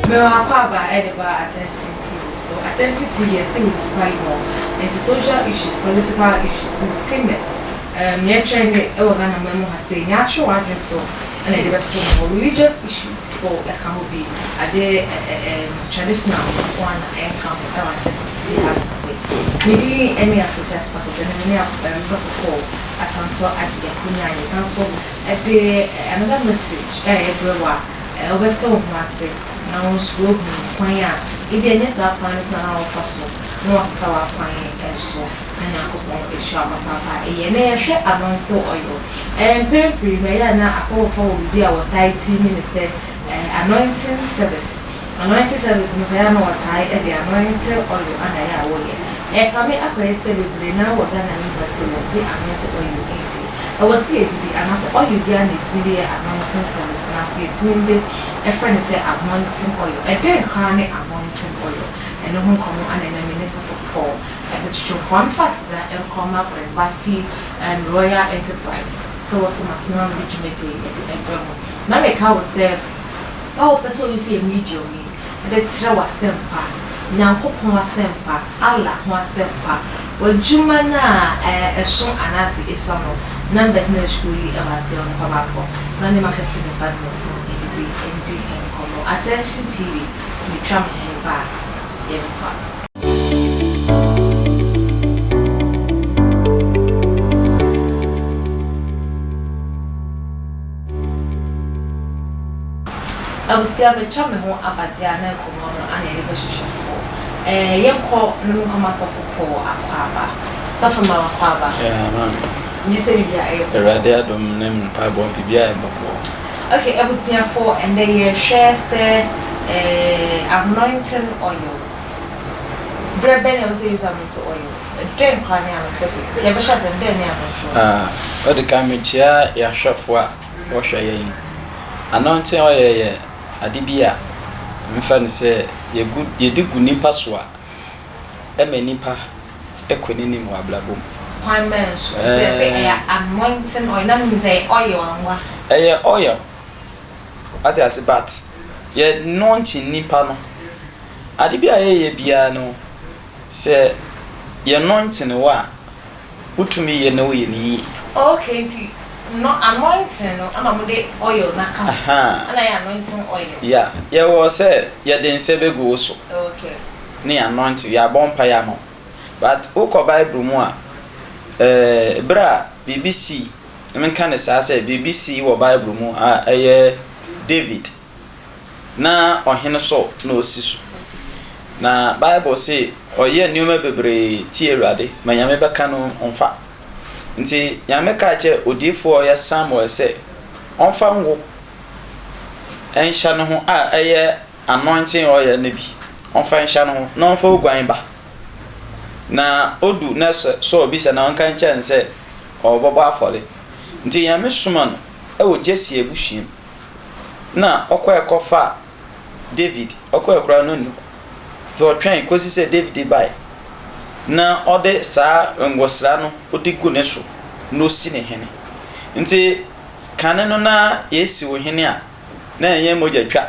Mewɔ akwaaba de ba Attention TV so. Attention TV yɛse we inspire you more. Nti social issues, political issues, entertainment, um, nea ɛtrɛnde wɔ Ghana man mu ha sei, nea atwe w'adwene so na yɛde bɛso mo hɔ. Religious issues so ɛka ho bi, ade um, traditional nko ara na ɛnka ho ɛwɔ Attention TV ha nom sei. Me din ne Akosua Sparkles, ɛnɛ me ne um, Sɔfo Paul asan so agye yɛn akonya a yɛsan so de another message a yɛbrɛ wo a, Wobɛte wo ho ase na wo nso woahu kwan a ebia ɛnyɛ saa kwan no so na na wofa so na woasesa w'akwan nso na Nyankopɔn ahyira wo papaapa. Ɛyɛ na yɛhwɛ anointing oil. Mpɛn pii no ɛyɛ a na asɔfofoɔ wɔ biribi a wɔtae team no sɛ anointing service. Anointing service no nso ɛyɛ a na wɔtae de anointing oil na ɛyɛ a wɔyɛ. Ɛkame akɔyɛ sɛ bebree no ara wɔ Ghana no mu ha sɛ wɔgye anointing oil ndi. Ɛwɔ sɛ yɛgye di, anaasɛ oil biara na yɛtumi de yɛ anointing service, anaasɛ yɛtumi de frɛ no sɛ anointing oil. Ɛdɛn koraa ne anointing oil? Ɛno ho nkɔmmɔ na ɛnnɛ me ne Sɔfo Paul bɛtwetwe. Nkɔmmɔ mfa aseda nkɔ mma Kwasi Royal Enterprise sɛ wɔso m'asoma mede dwumadie yi de brɛ mo. Na meka wo sɛ, na wopɛ sɛ wo use yɛ medium yi de trɛ w'asɛmpa, Nyankopɔn asɛmpa, Allah ho asɛmpa, w'adwuma no a ɛso anaase esua no, numbers no a ɛscroll yi wɔ aseɛ hɔ no fa baako na ne marketing department no ndidi ndi nkɔmmɔ. Attention TV, metwa me ho ba a yɛbɛtoa so. Abusua matwa me ho aba deɛ a na nkɔmmɔ no ana yɛde bɛhwehwɛ so. Ɛɛ yɛnkɔ na menkɔ ma sɔfo Paul Akwaaba. Sɔfo ma w'akwaaba. Yeah, maame. Megye sɛ biribiara ɛyɛ bɔkɔɔ. Awurade adom ne mpaebɔ biribiara yɛ bɔkɔɔ. Okay abusuafo ɛndɛ yɛhwɛ sɛ ɛɛ anointing oil. Berɛ bɛn na ɛwɔ sɛ use anointing oil? Dɛn koraa ne anointing oil? Nti yɛbɛhyɛ ase no dɛn ne anointing oil? Ah, ɔde kan mekyia yɛahwɛfo a wɔhwɛ yɛn. Anointing oil yɛ ade bi a mefa no sɛ yɛgu yɛde gu nipa so a ɛma nipa kɔ n'anim wɔ abrabɔ mu. Kwan bɛn so? Sɛ sɛ ɛyɛ anointing oil na menim sɛ ɛyɛ oil anwa. Ɛyɛ oil. Wate ase but yɛ anointing nipa no. Ade bi a yɛyɛ biara no sɛ yɛ anointing wo a wotumi yɛ na woyɛ no yie. Okay nti no anointing no ɛna wɔde oil no aka ho ɛna ɛyɛ anointing oil. Yeah yɛwɔ sɛ yɛde nsa bɛgu wo so. Okay. Ne anointing yɛabɔ mpaeɛ ama wo but wokɔ bible mu a ɛɛ berɛ a biribi sii menka no saa sɛ biribi sii wɔ bible mu a ɛyɛ David na ɔhene Saul na ɔsi so. Na Bible se ɔyɛɛ nneɛma bebree tie Awurade ma Nyame bɛka no ɔmfa. Nti Nyame kaa kyerɛ odiyifoɔ a ɔyɛ Samuel sɛ ɔmfa ngo nhyɛ ne ho a ɛyɛ anointing oil no bi ɔmfa nhyɛ ne ho na ɔmfa oguan ba. Na odu na Saul bisa na ɔnka nkyerɛ no sɛ ɔrebɛbɔ afɔre. Nti Nyame soma no wɔ Jesse abusua mu. na ɔkɔe kɔfaa David, ɔkɔe koraa na onni hɔ. Nti ɔtwɛn kosi sɛ David bae, na ɔde saa ngosra no ɔde gu ne so na osi ne hene. Nti kane no na yɛsi wo hene a, na ɛnyɛ mogya twa.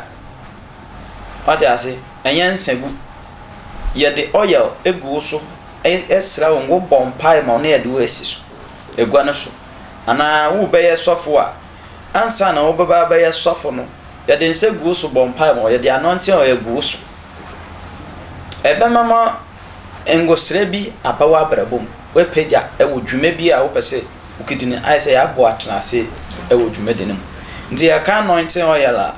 Wate ase? Ɛnyɛ nsagu. Yɛde oil gu wo so, ɛsra wo ngo, bɔ mpae ma wo na yɛde wo asi so, agua no so. Anaa wobɛyɛ sɔfo a, Ansa na wobɛba abɛyɛ sɔfo no, yɛde nsa gu wo so bɔ mpae ma wo, yɛde anointing oil gu wo so. Ɛbɛma ma ngosra bi aba w'abrabɔ mu. Woapagya wɔ dwuma bi a wopɛ sɛ wokedi no, ayɛ sɛ yɛabɔ atenase wɔ dwumadi no mu. Nti yɛka anointing oil a,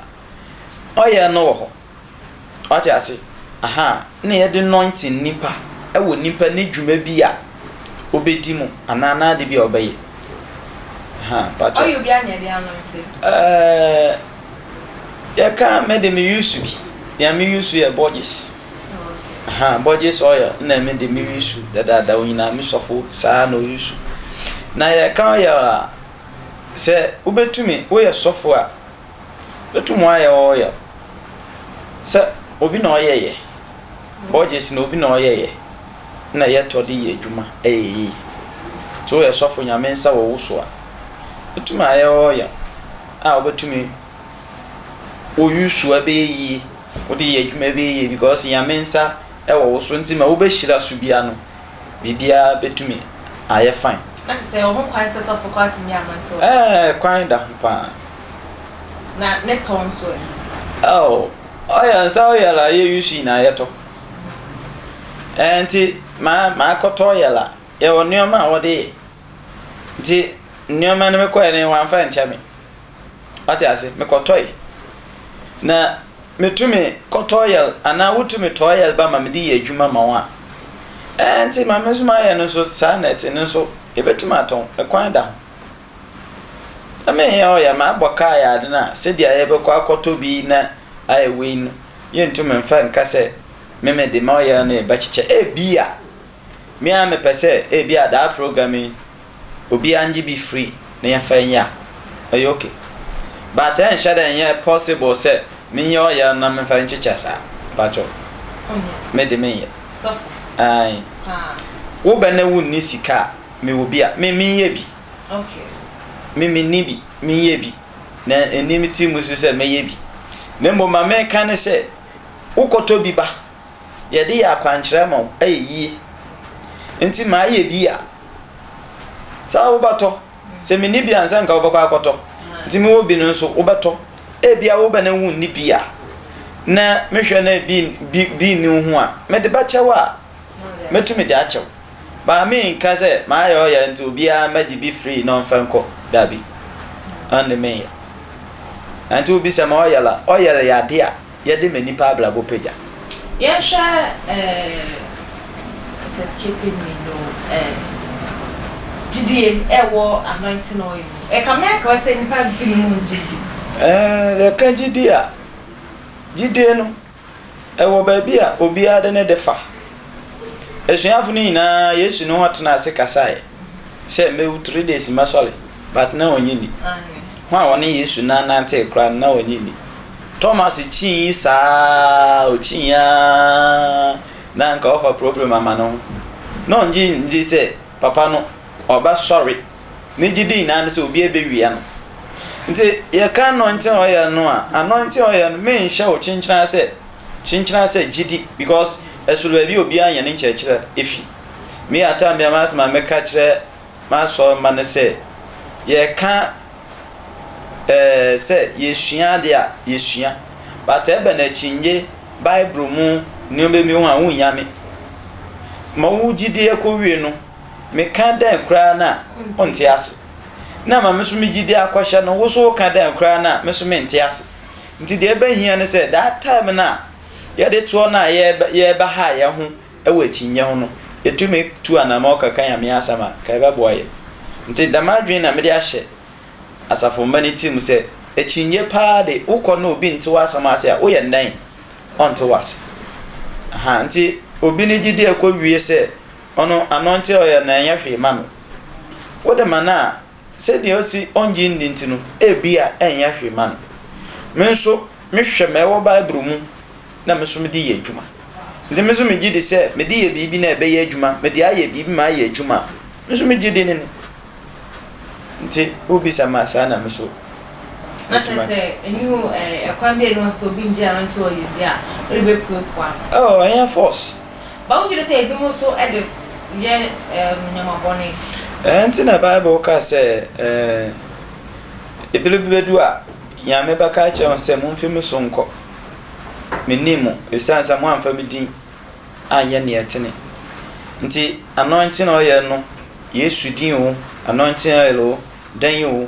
oil no wɔ hɔ. Wate ase? Aha, na yɛde anointing nipa wɔ nipa ne dwuma bi a obedi mu anaa n'ade bi a ɔbɛyɛ. Aha, patro. Oil bi a na yɛde anointing. Ɛɛ, yɛka me de me use bi. Nea me use yɛ Borges. Aha, Borges oil na me de me use dadaada onyinaa me sɔfo saa na ɔuse. Na yɛka oil a, sɛ wobɛtumi woyɛ sɔfo a, Otum ayɛ oil sɛ obi na ɔyɛeɛ, Borges no obi na ɔyɛeɛ na yɛtɔ de yɛ adwuma ɛyɛ yie. Nti woyɛ sɔfo Nyame nsa wɔ wo so a, otum ayɛ oil a wobɛtumi wo use a ɛbɛyɛ yie. Wode yɛ adwuma ɛbɛyɛ yie because Nyame nsa wɔ wo so nti ma wobɛhyira so biara no biribiara bɛtumi ayɛ fine. Na kyerɛ sɛ ɛwɔ ho kwan sɛ sɔfo koraa tumi anoint oil? Ɛɛ kwan da ho paa. Na ne tɔ nso ɛ? Oh, oil nsa oil a yɛ use nyinaa yɛtɔ. Ɛɛ nti ma makɔtɔ oil a yɛwɔ nneɛma a wɔde yɛ. Nti nneɛma no mekɔɛ no wɔamfa nkyɛ me. Wate ase? Mekɔtɔe. Na metumi kɔtɔ oil anaa wotumi tɔ oil ba ma mede yɛ adwuma ma wo a, ɛɛ nti ma me nso mayɛ no nso saa na ɛte no nso yɛbɛtumi atɔn, ɛkwan da ho. Na menyɛ oil, mabɔ kaa yɛ ade no a, sɛdeɛ yɛbɛkɔ akɔtɔ bi na ayɛ wei no, yɛntumi mfa nka sɛ me mede ma oil no rebɛkyekyɛ. Ebia, me ara mepɛ sɛ ebia daa program yi, obiara ngye bi free na yɛmfa nyɛ a, ɔyɛ ok. But ɛnhyɛ da nnyɛ possible sɛ menyɛ ɔyɛ na memfa nkyekyɛ saa. Mpakyɛw. Me de menyɛ. Ae. Wo bɛ na wonni sika a, mewɔ bi a, me menyɛ bi. Me menni bi, menyɛ bi. Na ɛnni me ti mu so sɛ mɛyɛ bi. Na mmom ma meka ne sɛ, wokɔtɔ bi ba, yɛde yɛ akwankyerɛ ma wo, ɛyɛ yie. Nti mayɛ bi a, Saa wobɛtɔ. Sɛ menni bi a nsɛ nka wobɛkɔ akɔtɔ. Nti mewɔ bi no nso wobɛtɔ. Ebia wobɛ na wonni bi a na mehwɛ na bi bi bi nni wo ho a mede bɛkyɛ wo a mɛtumi de akyɛ wo. But menka sɛ mayɛ ɔyɛ nti obiara mmɛgye bi free na ɔmfa nkɔ. Dabi. Ɛnde menyɛ. Na nti wobisa me ɔyɛl a, ɔyɛl yɛ ade a yɛde ma nnipa abrabɔ pagya. Yɛnhwɛ eh, it's escaping me no eh, gyidie ɛwɔ anointing oil mu. Ɛkame akɔyɛ sɛ nnipa binom ngye ndi. Eh, yɛka gyidie a, gyidie no, ɛwɔ baabi a obiara de ne de fa. Asuafo no nyinaa, Yesu ne wɔn tenaa ase kasaeɛ sɛ mɛwu 3 days mɛsɔre, but na wɔnnye nni. Ho a wɔne Yesu nan nantee koraa no, na wɔnnye nni. Thomas kyii saa, ɔkyii ara na anka ɔfa problem ama ne ho. Na ɔngye ndi sɛ papa no ɔbɛsɔre. Ne gyidi nyinaa ne sɛ obi abɛwia no. Nti yɛka anointing oil no a, anointing oil no menhyɛ wo kyenkyena sɛ kyenkyena sɛ gyidi because ɛsoro baabi a obiara nyɛ ne nkyerɛkyerɛ efi. Me atam bia m'asɛm a mɛka kyerɛ m'asɔre mma ne sɛ yɛka ɛɛ sɛ yɛsua ade a, yɛsua. But ɛba no akyinnye, Bible mu nneɛma bi ho a, wonnya me. Ma wo gyidi akɔwie no, meka dɛn koraa no a, wonte ase. Na ma me nso me gyidi akɔhyɛ no, wo nso woka dɛn koraa no a, me nso mente ase. Nti deɛ ɛbɛhia ne sɛ, that time no a yɛde toɔ no a yɛrebɛha yɛn ho wɔ akyinnye ho no, yɛtumi tu anamɔn kɔka Nyame asɛm a, nka ɛbɛboa yɛn. Nti dɛm adwene na mede ahyɛ asafo mma no tirim sɛ, akyinnye paa de, wokɔ na obi nte w'asɛm ase a, woyɛ no dɛn? Ɔnte w'ase. Aha, nti obi ne gyidi ɛkɔ wie sɛ, ɔno anointing oil no ɛnyɛ hwee ma no. Wode ma no a, sɛdeɛ ɔsi ɔngye nni nti no, ebia ɛnyɛ hwee ma no. Me nso, mehwɛ ma ɛwɔ Bible mu na me nso mede yɛ adwuma. Nti me nso megye di sɛ mede yɛ biribi na ɛbɛyɛ adwuma, mede ayɛ biribi ma ayɛ adwuma a, me nso megye di ne ne. Nti wobisa ma saa na me nso. Na kyerɛ sɛ ɛni hɔ ɛkwan bi a ɛni hɔ sɛ obi ngye ano nti ɔyɛ di a wode bɛpuapua no. Oh, ɛnyɛ force. Ba wogye di sɛ ebinom nso de yɛ nneɛma bɔne? Ɛnti na Bible ka sɛ ɛɛ ebere bi bɛdu a Nyame bɛka akyerɛ wɔn sɛ momfi me so nkɔ. Mennim mo, esiane sɛ moamfa me din anyɛ nea ɛtene. Nti anointing oil no, Yesu din o, anointing oil o, dɛn o,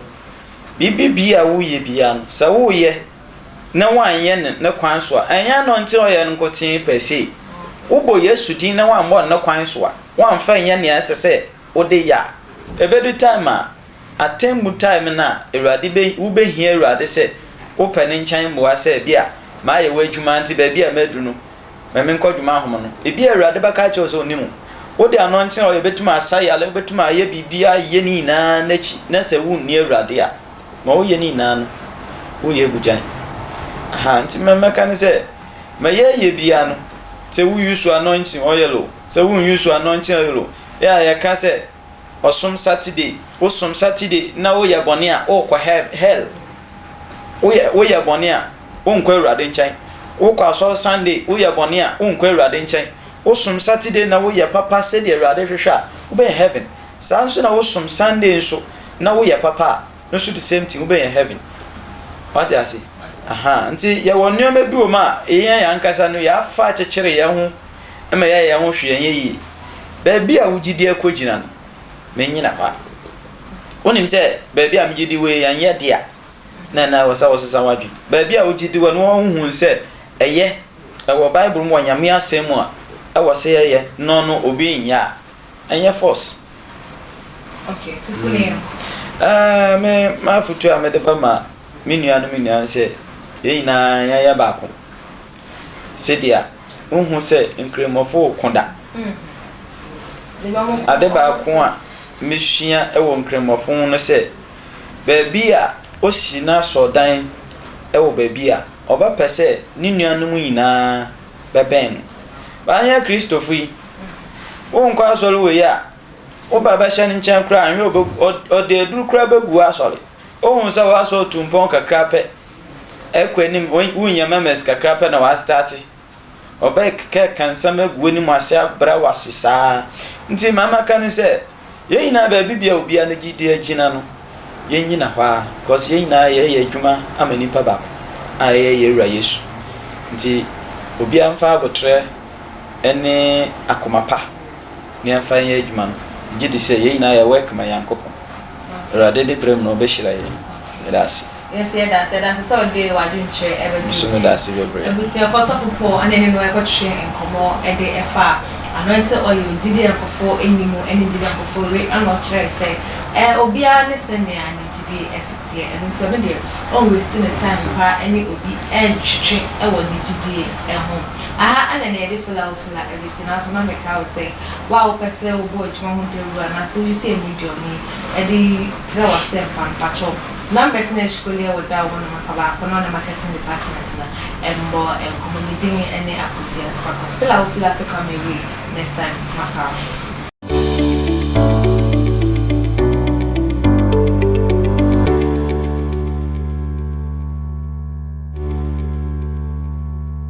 biribi bi a woyɛ biara no, sɛ woyɛ na woanyɛ no ne kwan so a, ɛnyɛ anointing oil no nkotsee per se. Wobɔ Yesu din na woammɔ no ne kwan so a, woamfa nyɛ nea ɛsɛ sɛ wode yɛ a, ebedu time a Atemmu time no a Awurade bɛ, wobɛhia Awurade sɛ wopɛ ne nkyɛn mmoa sɛ ebia mayɛ w'adwuma nti baabi a madu no ma menkɔ dwuma ahoma no. Ebia Awurade bɛka akyerɛ wo sɛ ɔnim wo. Wode anointing oil bɛtumi asa yare, wobɛtumi ayɛ biribiara ayɛ ne nyinaa n'akyi na sɛ wonni Awurade a, ma woyɛ ne nyinaa no, woyɛ agu gyan. Aha, nti ma mɛka ne sɛ, ma yɛyɛ biara no, sɛ wo use anointing oil o, sɛ wo use anointing oil o, yɛ a yɛka sɛ ɔsom Saturday, wosom Saturday na woyɛ bɔne a, wokɔ hell. Woyɛ woyɛ bɔne a, wonkɔ Awurade nkyɛn. Wokɔ asɔre Sunday, woyɛ bɔne a, wonkɔ Awurade nkyɛn. Wosom Saturday na woyɛ papa sɛdeɛ Awurade hwehwɛ a, wobɛnya heaven. Saa nso na wosom Sunday nso na woyɛ papa a, no nso the same thing, wobɛnya heaven. Wate ase? Aha, nti yɛwɔ nneɛma bi wɔ mu a yɛn yɛn ankasa no yɛafa akyekyere yɛn ho ma yɛayɛ yɛn ho hwee ɛnyɛ yie. Baabi a wo gyidie akɔgyina no, menyina hɔ a. Wonim sɛ baabi a megye di wei ɛnyɛ de a, na ɛna ɛwɔ sɛ wosesa w'adwene. Baabi a wogye di wɔ no wohu sɛ ɛyɛ ɛwɔ Bible mu wɔ Nyame asɛm mu a ɛwɔ sɛ yɛyɛ no no obi nyɛ a, ɛnyɛ force. Okay, tufu ne yɛn. Ɛɛ me m'afotu a mede bɛma me nuanom nyinaa ne sɛ yɛn nyinaa yɛnyɛ baako. Sɛdeɛ wohu sɛ Nkramofoɔ reko da. Ade baako a mesua wɔ Nkramofo ho ne sɛ, baabi a osi n'asɔrdan wɔ baabi a, ɔbɛpɛ sɛ ne nuanom nyinaa bɛbɛn no. Anyɛ Kristofo yi, wonkɔ asɔre wei a, wo ba bɛhyɛ ne nkyɛn koraa anhwɛ ɔde aduru koraa bɛgu w'asɔre. Wohu sɛ w'asɔre tu mpɔn kakra pɛ, ɛkɔ anim, wonya members kakra pɛ na w'astarte. Ɔbɛkeka nsɛm agu w'anim ase abrɛ wo ase saa. Nti ma mɛka ne sɛ, yɛn nyinaa baabi bia obiara ne gyidie agyina no, yɛnnyina hɔ ara because yɛn nyinaa yɛyɛ adwuma ama nipa baako a ɛyɛ yɛn Wura Yesu. Nti obiara mfa abotrɛ ne akoma pa na yɛmfa nyɛ adwuma no. Megye di sɛ yɛn nyinaa yɛ work ma Nyankopɔn. Awurade de berɛ mu no ɔbɛhyira yɛn. Meda ase. Yɛn nso yɛda ase. Yɛda ase sɛ wode w'adwenkyerɛ ɛbɛto Me nso meda ase bebree. Abusuafoɔ Sɔfo Paul ɛne ne no ɛkɔtwetwe nkɔmmɔ de ɛfa Anointing oil gyidie a nkurɔfoɔ nni mu ɛne gyidie a nkurɔfoɔ we ɛna ɔkyerɛɛ sɛ ɛɛ obiara ne sɛnea ne gyidie ɛsi teɛ ɛno nti ɔno deɛ ɔn waste ne time koraa ɛne obi ɛntwetwe ɛwɔ ne gyidie ɛho. Aha ɛna nea yɛde fila wo fila ɛbɛsi nanso na meka wo sɛ wo a wopɛ sɛ wobɔ adwuma ho dawuro anaasɛ wo use medium yi ɛde trɛ w'asɛmpa no pakyɛw Numbers no ɛscrolli ɛwɔ da wo no fa baako na ɔne marketing department no ɛmbɔ nkɔmmɔ. Me din ɛne Akosua Sparkles. Fila wo fila to come away next time maka wo.